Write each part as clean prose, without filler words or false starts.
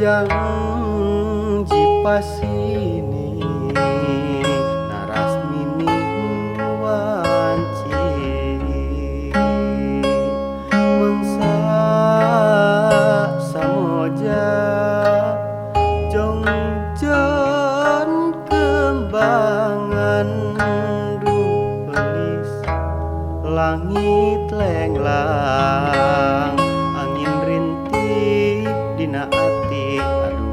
Janji pasini narasmini wanci mangsa samoja jongjon kembangan dupelis langit lenglang angin rintih dina ati aduh.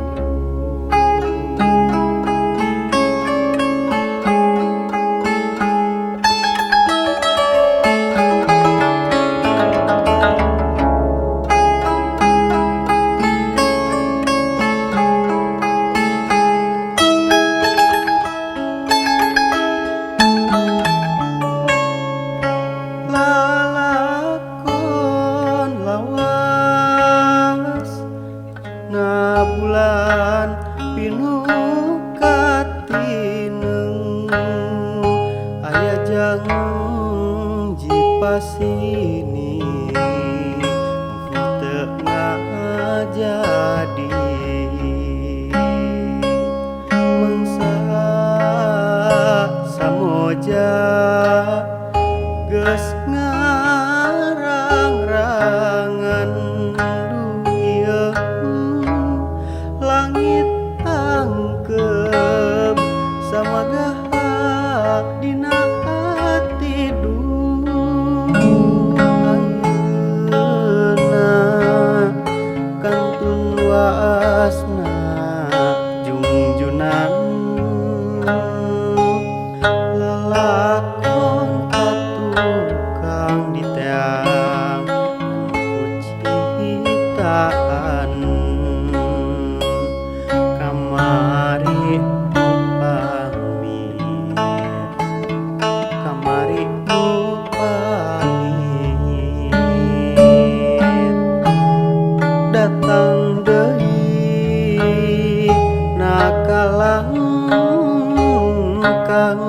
Lalakon lawas na bulan pinuh katineng aya janji pasini teu ngajadi mangsa samoja geus ngarang-rangan duh ieu langit angkep samagaha dina ati duh ayeuna kantun waasna jungjunan lalakon katukang diteang ku ciptaan kamari nu pamit kamari nu pamit datang deui nakalangkang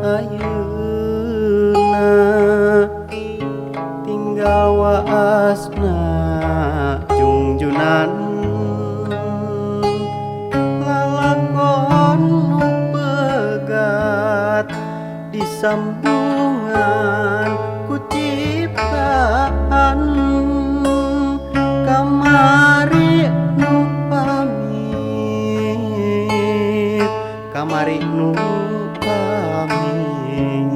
ayeuna tinggal waasna jungjunan lalakon nu pegat disambungan ku ciptaan kamari nu pamit kamari nu pamit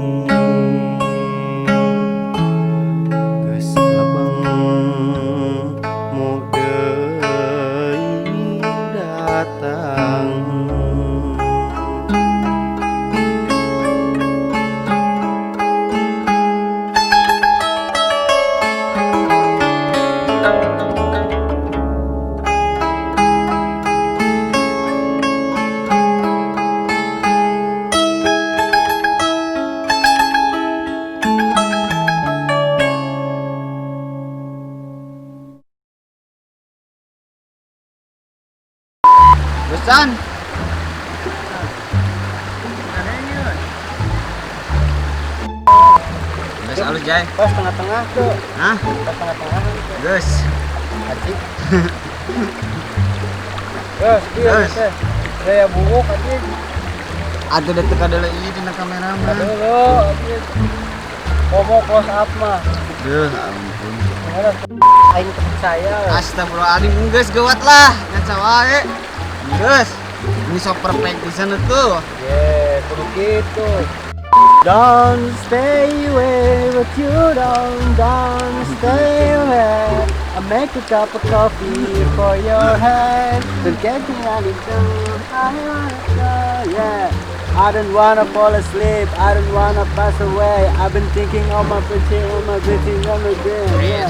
geus lebeng mu deui datang. Pesan. Geus alus, Jay. Pas tengah-tengah tuh. Hah? Pas tengah-tengah. Geus. Haji. Geus, ieu Geus. teh. Gaya buuk anjing. Atuh da teu kadeuleu ieu dina kamera mah. Dulu anjing. Komo close up mah. Duh, ampun. Aing percaya. Astagfirullahaladzim, geus geuwat lah, ngaca wae. Geus. Ini sok perfect pisan tuh. Ye, kudu kitu. Don't stay away, but you don't stay away. I make a cup of coffee for your head. Don't get me any down. I wanna go, yeah. I don't wanna fall asleep. I don't wanna pass away. I've been thinking of my pretty, of my pretty, of my dream. Yeah.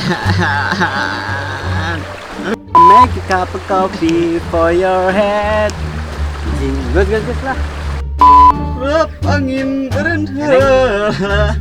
Make a cup of coffee for your head. Jing, geus geus geus lah. Rep angin eureun heula.